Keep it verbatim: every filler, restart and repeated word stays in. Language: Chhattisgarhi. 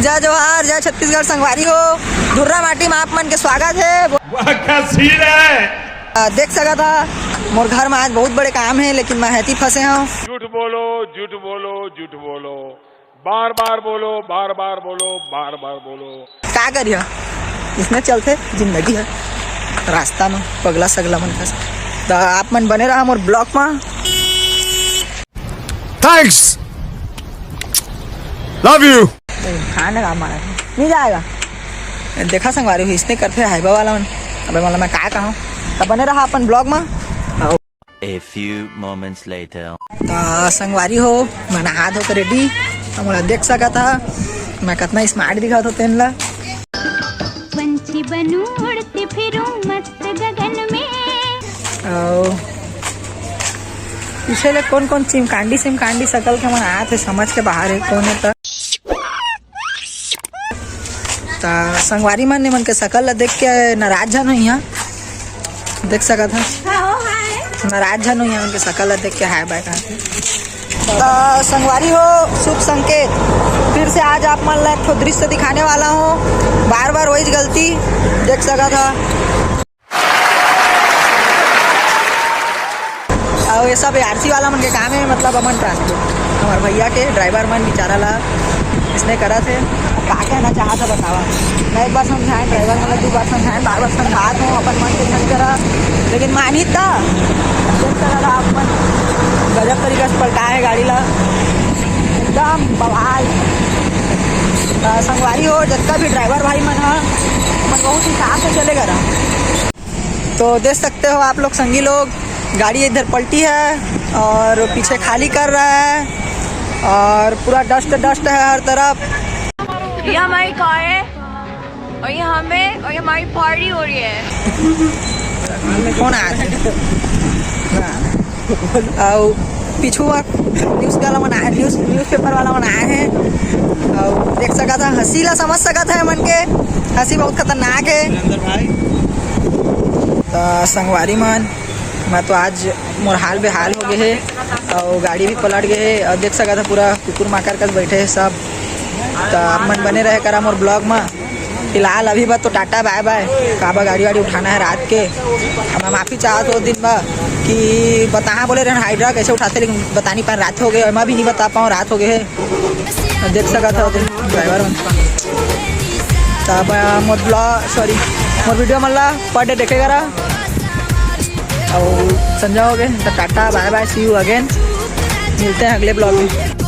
जय जोहार, जय छत्तीसगढ़ संगवारी हो। धुर्रा माटी में आप मन के स्वागत हे। वाह, क्या सीन है। आ, देख सकत हा, मोर घर में आज बहुत बड़े काम हे, लेकिन मैं हेती फंसे हूँ। झूठ बोलो, झूठ बोलो, झूठ बोलो, बार बार बोलो, बार बार बोलो, बार बार बोलो। का करिया, इसने चलते जिंदगी है रास्ता में पगला सगला मन का। तो आप मन बने रहा मोर ब्लॉग में। Thanks, love you। खाने का मारा नहीं जाएगा। देखा संगवारी हो, इसने करते हाइबा वाला मन। अबे मतलब मैं का कहूँ, तो बने रहा अपन ब्लॉग में। A few moments later। तो संगवारी हो, मैं नहा धो के रेडी। तो मोला देख सकत हा, मैं कितना स्मार्ट दिखत हो तेन ला। पंछी बनूं उड़ती फिरूं मस्त गगन में। अउ पीछे ले कौन कौन चिमकांडी सिमकांडी सकल के मन आत हे, समझ के बाहर हे कौन हे त। त संगवारी मन, मन के सकल ला देख के नाराज झन होइहा, देख सकत हा। नाराज झन होइहा, उनके सकल ला देख के हाय बाय कहा। त संगवारी हो, शुभ संकेत। फिर से आज आप मन ला एक ठो दृश्य दिखाने वाला हूँ, बार बार वही गलती, देख सकत हा। अउ ये सब आरसी वाला मन के काम हे, मतलब अमन ट्रांसपोर्ट, हमार भैया के ड्राइवर मन बेचारा ला इसने करत हे। का कहना चाहत हा बतावा, मैं एक बार समझाएं ड्राइवर मन ला, दो बार समझाएं, बार बार समझात हूँ अपन मन के झन करा, लेकिन मानी त देख सकत हा आप मन, गजब तरीका से पलटा हे गाड़ी ला, एकदम बवाल। त संगवारी हो, जतका भी ड्राइवर भाई मन ह, मन बहुत हिसाब से चले करा। तो देख सकते हो आप लोग संगी लोग, गाड़ी इधर पलटी है और पीछे खाली कर रहा है और पूरा डस्ट डस्ट है हर तरफ। ये हमारी कार है और ये हमें और ये हमारी पार्टी हो रही है। कौन आ रहा है? हाँ। अउ पीछू न्यूज वाला मन आए, न्यूज, न्यूज़पेपर वाला मन आए हे। अउ देख सकत हा, हंसी ला समझ सकत हा, मन के हंसी बहुत खतरनाक हे। त संगवारी मन, मैं तो आज मोर हाल बेहाल हो गए हे, अउ गाड़ी भी पलट गए हे, अउ देख सकत हा पूरा कुकुर माकर कस बैठे हे सब। त आप मन बने रहे करा मोर ब्लॉग में। फिलहाल अभी बस तो टाटा बाय बाय, काबर गाड़ी वाड़ी उठाना हे रात के। अब मैं माफी चाहत हों दिन भर कि बताहा बोले रहन हाइड्रा कैसे उठाते, लेकिन बता नहीं पाए, रात हो गए, मैं भी नहीं बता पाऊँ, रात हो गए हे। देख सकत हा ड्राइवर मन। त अब मोर ब्लॉग, सॉरी, मोर वीडियो मन ला पर डे देखे करा। अउ संझा हो गए, त tata bye bye, see you again, मिलते हैं अगले ब्लॉग में।